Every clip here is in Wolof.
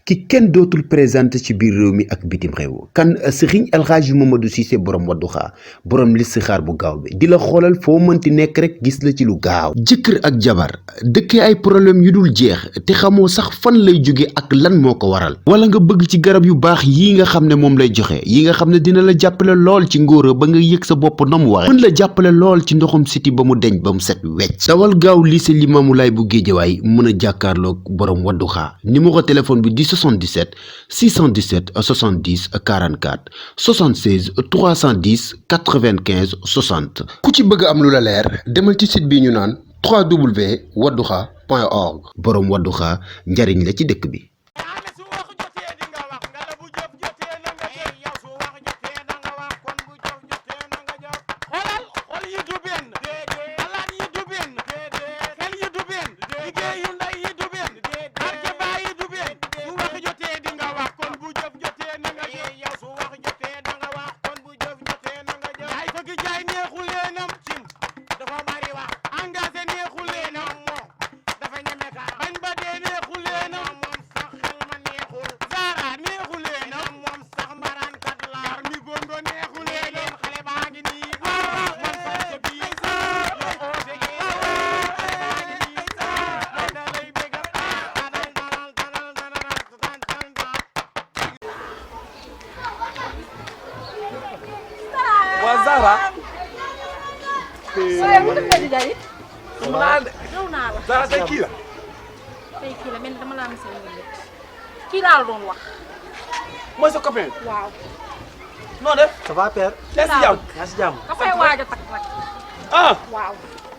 ki kenn dootul présenté ci biir réew mi ak bitim réew kan Serigne El Hadji Mamadou Cissé borom Wadduha borom listixaar bu gaaw bi di la xoolal foo mënti nekk rek gis la ci lu gaaw jëkkër ak jabar dëkkee ay problème yu dul jeex te xamoo sax fan lay jóge ak lan moo ko waral wala nga bëgg ci garab yu baax yi nga xam ne moom lay joxe yi nga xam ne dina la jàppale lool ci ngóora ba nga yëg sa bopp na mu waxe mën la jàppale lool ci ndoxum siti ba mu deñ ba mu set wecc dawal gaaw lycée Limamoulaye bu Géejawaay mën a jàkkaarloog borom Wadduha numéro téléphone bi di 77 617 70 44 76 310 95 60 ku ci bëgg am lu la leer demal ci site bi ñu naan www.wadduha.org borom Wadduha njariñ la ci dëkk bi. Zara. Saya mu def di jaay. Zara tey kii la. Tey kii la mel ni dama laa mos a yëngal kii laa la doon wax. Mooy sa copain. waaw. noo def. ça va père. yaa si jàmm. yaa si jàmm. dafay waaj a takk nag. ah. waaw.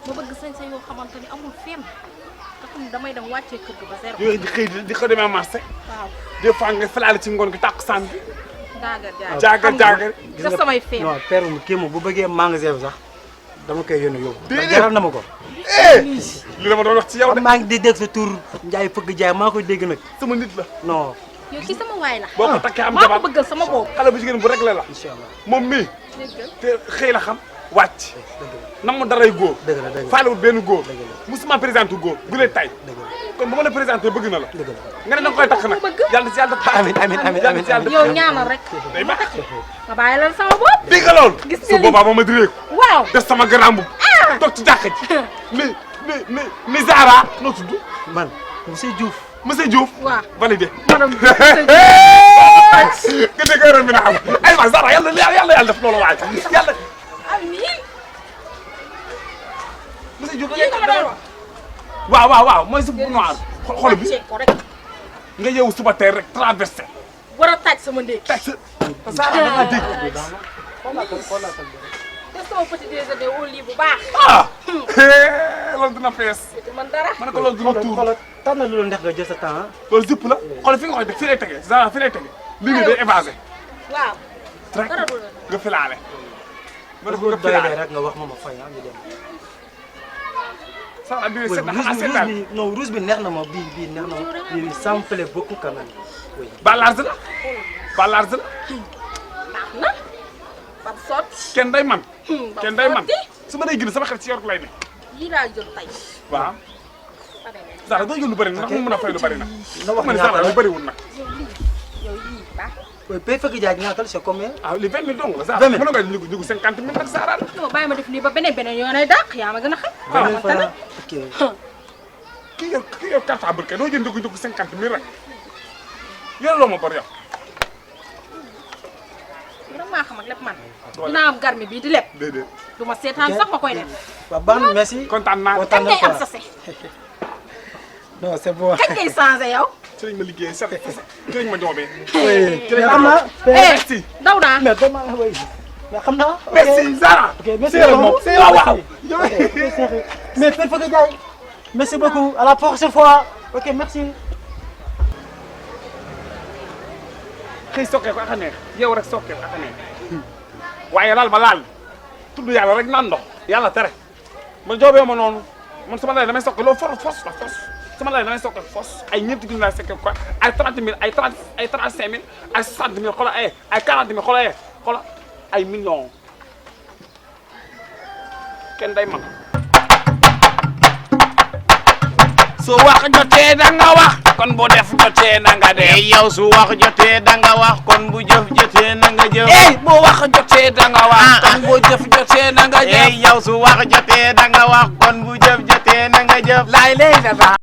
ma bëgg sañ-sañ yoo xamante ni amul fenn. nga xam ne damay dem wàccee kër gi ba zéro. yooyu di xëy di ko demee marché. waaw. des fois nga falaale ci ngoon gi tàkk sànni. jaagar jaagar. gis nga samay fenn. non père mu kii moom bu bëggee magasin bi sax dama koy yónni yóbbu. ndax jaral na ma ko. li dama doon wax ci yow de. maa ngi di dégg sa tur Ndiaye fëgg jaay maa koy dégg nag. sama nit la. non. yow kii sama waay la. boo ko takkee am maa jabar ko bëggal sama bopp. xale bu jigéen bu réglé la. incha allah moom mii. dégg te xëy la xam wàcc. nam ma daray góor. dëgg la dëgg la faalewul benn góor. dëgg la musuma présenté góor bu lee tay dëgg la kon bu ma la présenté bëgg na la. dëgg la. nga ne da nga koy takk nag. yàlla si yàlla def. amiin amiin amiin yàlla si yàlla def. yow ñaanal rek. day baax. ma bàyyi la sama bopp. dégg nga lool. gis nga su boobaa ba ma diree ko. waaw. def sama grand bu. toog ci jàkka ji. ni Zara noo tudd. man monsieur Diouf. monsieur Diouf. waaw. validé. madame nga dégg heure bi na xam ay wa Zara yàlla def loolu waay yàlla. amiin. monsieur Diouf lii nga ma doon wax. waaw mooy suuf bu noir xol bi wàccee ko rek. nga yeewu suba teel rek traversé. war a taaj sama ndékki. teg sa Zara da ngaa dégg. te sama petit déjeuner au lit bu baax. ah. loolu dina fees. te man dara. ma ne ko loolu dina tuur. xoolal tànn lu la neex nga jël sa temps. loolu zip la xool fi nga koy def fii lay tegee Zara fii lay tegee. lii nii day évasé. waaw. rek dara du la. nga filaale. ma ne ko bu nga doy filaale. rek nga wax ma fay ah ñu dem. Zara bii oui seet na rouge xanaa bi seetaan. non rouge bi neex na ma bii neex na ma bii ça me plaît beaucoup quand même. oui. ba large la. ba large la. baax na. ba sotti. kenn day man. ba kenn day man sotti. su ma day gën sama xel ci yor lay ne. yii laa jël tey. waaw. ba demee. Zara doo jël lu bëri nag ndax mu mën a fay lu bëri nag. na wax ma ne ñaata Zara la lu bëriwul nag. yow lii baax. oui pay fëgg jaay ñaata la c'est combien. ah li 20 000 dong la Zara 20 000 mën nga ñu 50 000 nag Zara la. non bàyyi ma def nii ba beneen yoonay dàq yaa ma gën a xam. Ah, ma tane. ok. kii yor carte à briquet doo jël ñu 50 000 rek. yoreloo ma bor yow. dama maa xam ak lépp man. dinaa am garmi bii di lépp. déedéet. du ma seetaan sax ma koy def. waaw baax na merci. kontaan naa. kañ ngay am sase. non c'est bon. kañ ngay changé yow. ci lañ ma liggéey set ci lañ ma joobee. mais xam naa. merci. daw naa. mais dama oui mais xam naa. merci Zara. ok merci Seydou moom waaw waaw. mais Père Feugueux Ndiaye merci beaucoup à la prochaine fois ok merci. xëy sokkee ko ak a neex yow rek sokkee ko ak a neex waaye laal ba laal tudd yàlla rek naan ndox yàlla tere man joobee ma noonu man sama lay damay sokke loolu fos la fos sama lay damay sokke fos ay ñeenti junni laay sokke ko ay 30 000 ay 35 000 ay 60 000 xoolal ay 40 000 xoolal ay millions kenn day man su wax jotee da nga wax kon bu def jotee na nga def. yow su wax jotee da nga wax kon bu jëf jotee na nga jëf. bu wax jotee da nga wax kon bu jëf jotee na nga jëf. yow su wax jotee da nga wax kon bu jëf jotee na nga jëf. laay lay la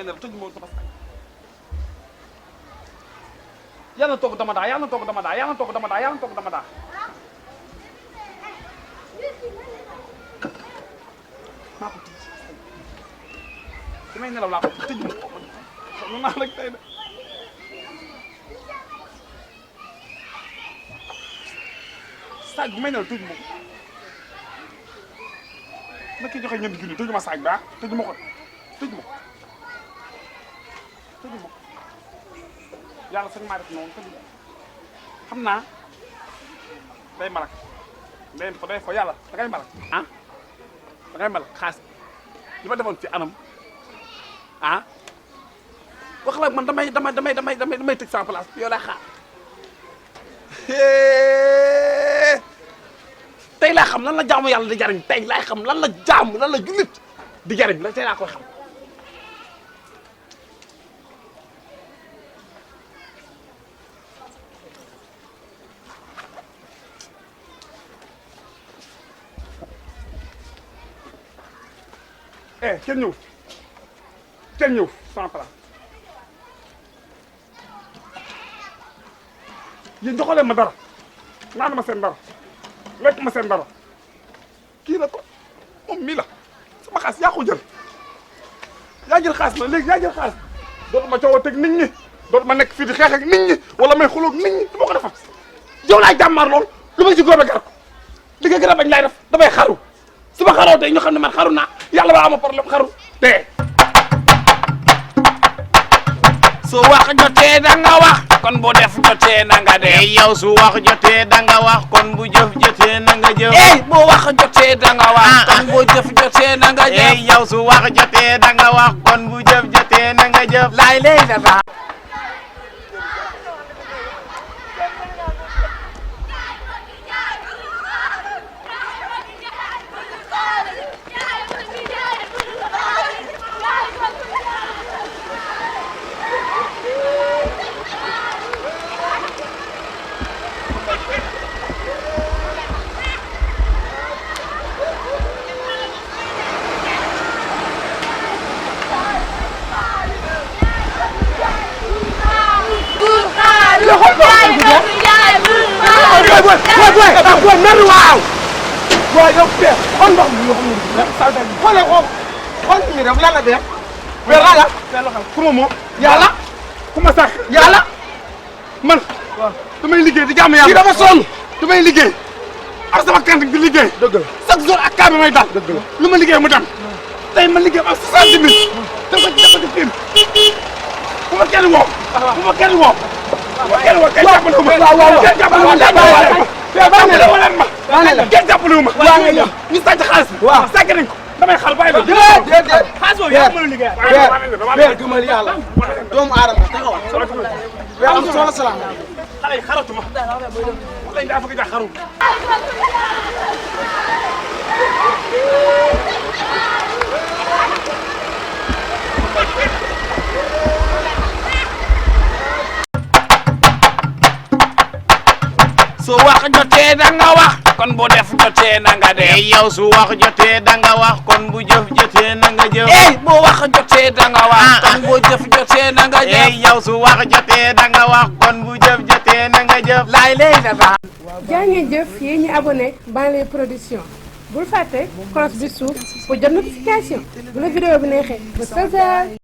may na tëj moo sama saay yàlla na toog dama daa yàlla na toog dama daa yàlla na toog dama daa yàlla na toog dama daa maa ko tëj damay nelaw laa ko tëj moo ko man naa rek tey de saag bu may nelaw tëj moo ko na ki joxe ñeenti junni tëju ma saag daa tëju ma ko tëj ma ko tëju ma ko yàlla sañ maa def noonu tëju ma xam naa day malak day fo yàlla da ngay malak ah da ngay malak xaas li ma defoon ci anam ah wax la man damay tëj sama place yow laa xaar tey laa xam lan la jaamu yàlla di jariñ tey laay xam lan la jaamu lan la jullit di jariñ la tey laa koy xam kenn ñëw sans place yéen joxaleen ma dara naan ma seen dara lekk ma seen dara kii la ko moom mii la sama xaas yaa ko jël yaa jël xaas na léegi yaa jël xaas dootuma coowoo teg nit ñi dootuma nekk fii di xeex ak nit ñi wala may xuloog nit ñi du ma ko defat yow laay jàmmaar lool lu ma ci góobe garab li nga garab bañ laay def damay xaru su ma xaroo tey ñu xam ne man xaru naa yàlla ba ama problème xaru te su wax jotee da nga wax kon bu def jotee na nga def. yow su wax jotee da nga wax kon bu jëf jotee na nga jëf. bu wax jotee da nga wax kon bu jëf jotee na nga jëf. yow su wax jotee da nga wax kon bu jëf jotee na nga jëf. laay lay la waaw yow Père xool ndox mi yoo xam ne xoolee xool mi rek lan la def weer la ku ma moom yàlla ku ma sax yàlla man damay liggéey di jaamu yàlla kii dafa sonn damay liggéey am sama cantine di liggéey dëgg la chaque jour ak kaa bi may dal dëgg la lu ma liggéey mu dem tey ma liggéey am 70 000 dafa ci kii ku ma kenn woo bu ma kenn woo kenn woo kenn jàppale wu ma kenn jàppale wu ma kenn jàppale wu ma ñu sàcc xaalis bi sàcc nañ ko damay xal bàyyi la xaalis boobu yaa mën a liggéey Père gëmal yàlla doomu aadama taxawal Père am solo salaam xale yi xaratuma lañ daa fekk xaru su wax jotee da nga wax kon bu def jotee na nga def yow su wax jotee da nga wax kon bu jëf jotee na nga jëf bu wax jotee da nga wax kon bu jëf jotee na nga jëf yow su wax jotee da nga wax kon bu jëf jotee na nga jëf laay lay data jaa ngeen jëf yéen ñi abonné Banlieue Production bul fàtte cloche bi suuf pour jot notification bu la vidéo bi neexee ba